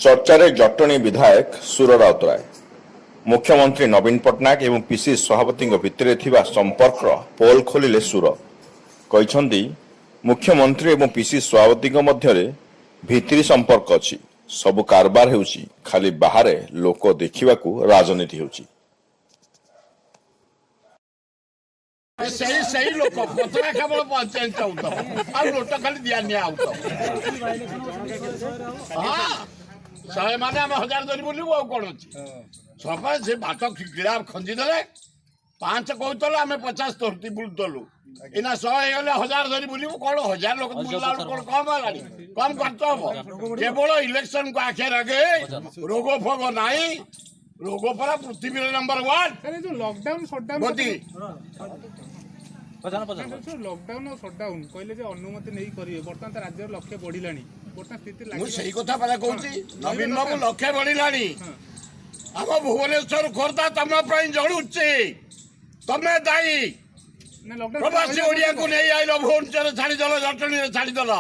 ଚର୍ଚ୍ଚାରେ ଜଟଣୀ ବିଧାୟକ ସୁର ରାଉତରାୟ। ମୁଖ୍ୟମନ୍ତ୍ରୀ ନବୀନ ପଟ୍ଟନାୟକ ଏବଂ ପିସିସି ସଭାପତିଙ୍କ ଭିତରେ ଥିବା ସମ୍ପର୍କର ପୋଲ ଖୋଲିଲେ ସୁର। କହିଛନ୍ତି, ମୁଖ୍ୟମନ୍ତ୍ରୀ ଏବଂ ପିସିସି ସଭାପତିଙ୍କ ମଧ୍ୟରେ ଭିତିରି ସମ୍ପର୍କ ଅଛି। ସବୁ କାରବାର ହେଉଛି, ଖାଲି ବାହାରେ ଲୋକ ଦେଖିବାକୁ ରାଜନୀତି ହେଉଛି। ସେଇ ସେଇ ଲୋକ ପତଳା କେବଳ ଚେଞ୍ଜ ହଉଥିବ, ଆଉ ଲୋଟ ଖାଲି ଦିଆ ନିଆ ହଉଥିବ। ହଁ, 100 ମାନେ ଆମେ 1000 ଧରି ବୁଲିବୁ, ଆଉ କଣ ଅଛି? ସଫା ସେ ବାଟ କିଳା ଖଞ୍ଜିଦେଲେ। 5 କହୁଥିଲୁ, ଆମେ 50 ଧରୁତି ବୁଲୁଥିଲୁ। ଏଇନା 100 ହେଇଗଲେ 1000 ଧରି ବୁଲିବୁ। କଣ 1000 ଲୋକ ବୁଲିଲା ବେଳକୁ କଣ କମ ହେଲାଣି? କମ ଖର୍ଚ୍ଚ ହବ? କେବଳ ଇଲେକ୍ସନକୁ ଆଖି ରଖେ। ରୋଗ ଫୋଗ ନାହିଁ। ରୋଗ ପରା ପୃଥିବୀର ନମ୍ବର 1। ସାର୍, ଏ ଯୋଉ ଲକଡାଉନ ସଟଡାଉନ ମୋଦି। ଲକଡାଉନ ଆଉ ସଟଡାଉନ କହିଲେ ଯେ ଅନୁମତି ନେଇ କରିବେ। ବର୍ତ୍ତମାନ ତ ରାଜ୍ୟର ଲକ୍ଷ୍ୟ ବଢିଲାଣି। ବର୍ତ୍ତମାନ ସ୍ଥିତି ମୁଁ ଲାଗି ସେଇ କଥା ପରା କହୁଛି ନବୀନ ବାବୁ, ଲକ୍ଷେ ବଢିଲାଣି। ଆମ ଭୁବନେଶ୍ୱର, ଖୋର୍ଦ୍ଧା ତମ ପାଇଁ ଜଳୁଛି, ତମେ ଦାୟୀ। ନା ଲକଡାଉନ ପ୍ରବାସୀ ଓଡିଆକୁ ନେଇ ଆଇଲ, ଭୁବନେଶ୍ୱରରେ ଛାଡିଦେଲ, ଜଟଣୀରେ ଛାଡିଦେଲ।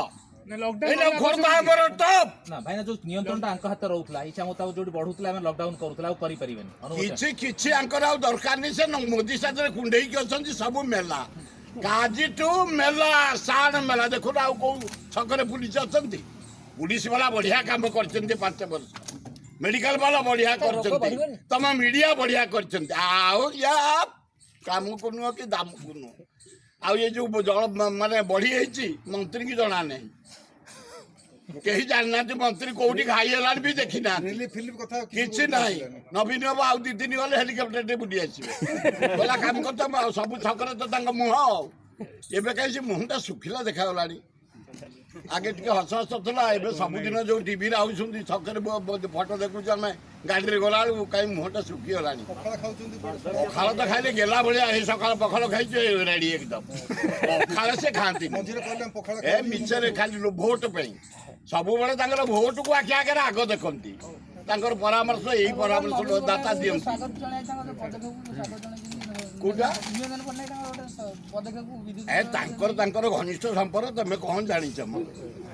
ନା ଲକଡାଉନ ଏଇନା ଖୋର୍ଦ୍ଧା ଆମର ଟପ୍। ନା ଭାଇନା, ଯୋଉ ନିୟନ୍ତ୍ରଣଟା ଆଙ୍କ ହାତରେ ରହୁଥିଲା, ଇଚ୍ଛା ମୁତାବକ ଯୋଉଠି ବଢୁଥିଲା ଆମେ ଲକଡାଉନ କରୁଥିଲା, ଆଉ କରିପାରିବେନି ଅନୁମତି। କିଛି କିଛି ଆଙ୍କର ଆଉ ଦରକାର ନାହିଁ। ସେ ମୋଦି ସାଥିରେ କୁଣ୍ଡେଇକି ଅଛନ୍ତି। ସବୁ ମେଲା, କାଜିଠୁ ମେଲା, ସାଣ ମେଲା ଦେଖୁନ, ଆଉ କୋଉ ଛକରେ ପୁଲିସ ଅଛନ୍ତି? ପୁଲିସ ବାଲା ବଢିଆ କାମ କରିଛନ୍ତି 5 ବର୍ଷ। ମେଡିକାଲ ବାଲା ବଢିଆ କରିଛନ୍ତି, ତମ ମିଡିଆ ବଢିଆ କରିଛନ୍ତି। ଆଉ ୟା କାମକୁ ନୁହଁ କି ଦାମକୁ ନୁହଁ। ଆଉ ଏ ଯୋଉ ଜଳ ମାନେ ବଢି ହେଇଛି, ମନ୍ତ୍ରୀକି ଜଣା ନାହିଁ। କେହି ଜାଣିନାହାନ୍ତି ମନ୍ତ୍ରୀ କୋଉଠି ଘାଇ ହେଲାଣି ବି ଦେଖି ନାହାନ୍ତି। ରିଲିଫ ଫିଲିଫ କଥା କିଛି ନାହିଁ। ନବୀନ ବାବୁ ଆଉ 2 ଦିନ ଗଲେ ହେଲିକପ୍ଟରରେ ବୁଲି ଆସିବେ। ଗଲା କାମ କରିଥାମ। ଆଉ ସବୁ ଛକରେ ତ ତାଙ୍କ ମୁହଁ। ଆଉ ଏବେ କାହିଁ ସେ ମୁହଁଟା ଶୁଖିଲା ଦେଖାଗଲାଣି? ଆଗେ ଟିକେ ହସ ହସ ଥିଲା। ଏବେ ସବୁଦିନ ଯୋଉ ଟିଭିରେ ଆଉଛନ୍ତି, ଛକରେ ଫଟୋ ଦେଖୁଛୁ ଆମେ ଗାଡ଼ିରେ ଗଲାବେଳକୁ, କାହିଁ ମୁହଁଟା ଶୁଖିଗଲାଣି? ପଖାଳ ଖାଉଛନ୍ତି କୁଆଡେ? ପଖାଳ ତ ଖାଇଲେ ଗେଲା ଭଳିଆ। ଏଇ ସକାଳ ପଖାଳ ଖାଇଛୁ, ରେଡି ଏକଦମ। ପଖାଳ ସେ ଖାଆନ୍ତିନି। ମଝିରେ କହିଲେ ଆମେ ପଖାଳ ଏ ଖାଇବୁ। ମିଛରେ ଖାଲି ଭୋଟ ପାଇଁ ସବୁବେଳେ ତାଙ୍କର ଭୋଟକୁ ଆଖି ଆଗରେ ଆଗ ଦେଖନ୍ତି। ତାଙ୍କର ପରାମର୍ଶ, ଏଇ ପରାମର୍ଶ ଦାତା ଦିଅନ୍ତି। ସ୍ୱାଗତ ଜଣାଇ ତାଙ୍କର ପଦକ୍ଷେପକୁ ସ୍ୱାଗତ ଜଣାଇଛନ୍ତି। କୋଉଟା? ନିରଞ୍ଜନ ପଟ୍ଟନାୟକ ତାଙ୍କର ଗୋଟେ ପଦକ୍ଷେପକୁ ବିଦ୍ୟୁତ ଏ ତାଙ୍କର ତାଙ୍କର ଘନିଷ୍ଠ ସମ୍ପର୍କ, ତମେ କଣ ଜାଣିଛ ମ?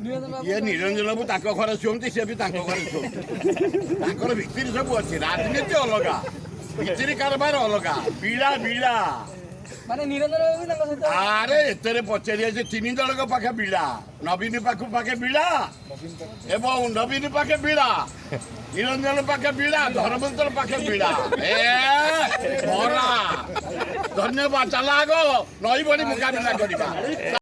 ନିରଞ୍ଜନ ବାବୁ ଇଏ ନିରଞ୍ଜନ ବାବୁ ତାଙ୍କ ଘରେ ଶୁଅନ୍ତି, ସେ ବି ତାଙ୍କ ଘରେ ଶୁଅନ୍ତି। ତାଙ୍କର ଭିତିରି ସବୁ ଅଛି। ରାଜନୀତି ଅଲଗା, ଭିତିରି କାରବାର ଅଲଗା। ବିଳା ବିଳା। ମାନେ ନିରଞ୍ଜନ ବାବୁ ବି ତାଙ୍କ ସହିତ। ଆରେ ଏଥିରେ ପଚାରିଆ ଯେ 3 ଜଣଙ୍କ ପାଖେ ବିଳା। ନବୀନ ପାଖକୁ ପାଖେ ବିଳା ଏବଂ ନବୀନ ପାଖେ ବିଳା, ନିରଞ୍ଜନ ପାଖେ ବିଳା, ଧର୍ମେନ୍ଦ୍ର ପାଖେ ବିଳା। ଏ ଭରା। ଧନ୍ୟବାଦ। ଚାଲ ଆଗ ନଈ ବଢି ମୁକାବିଲା କରିବା।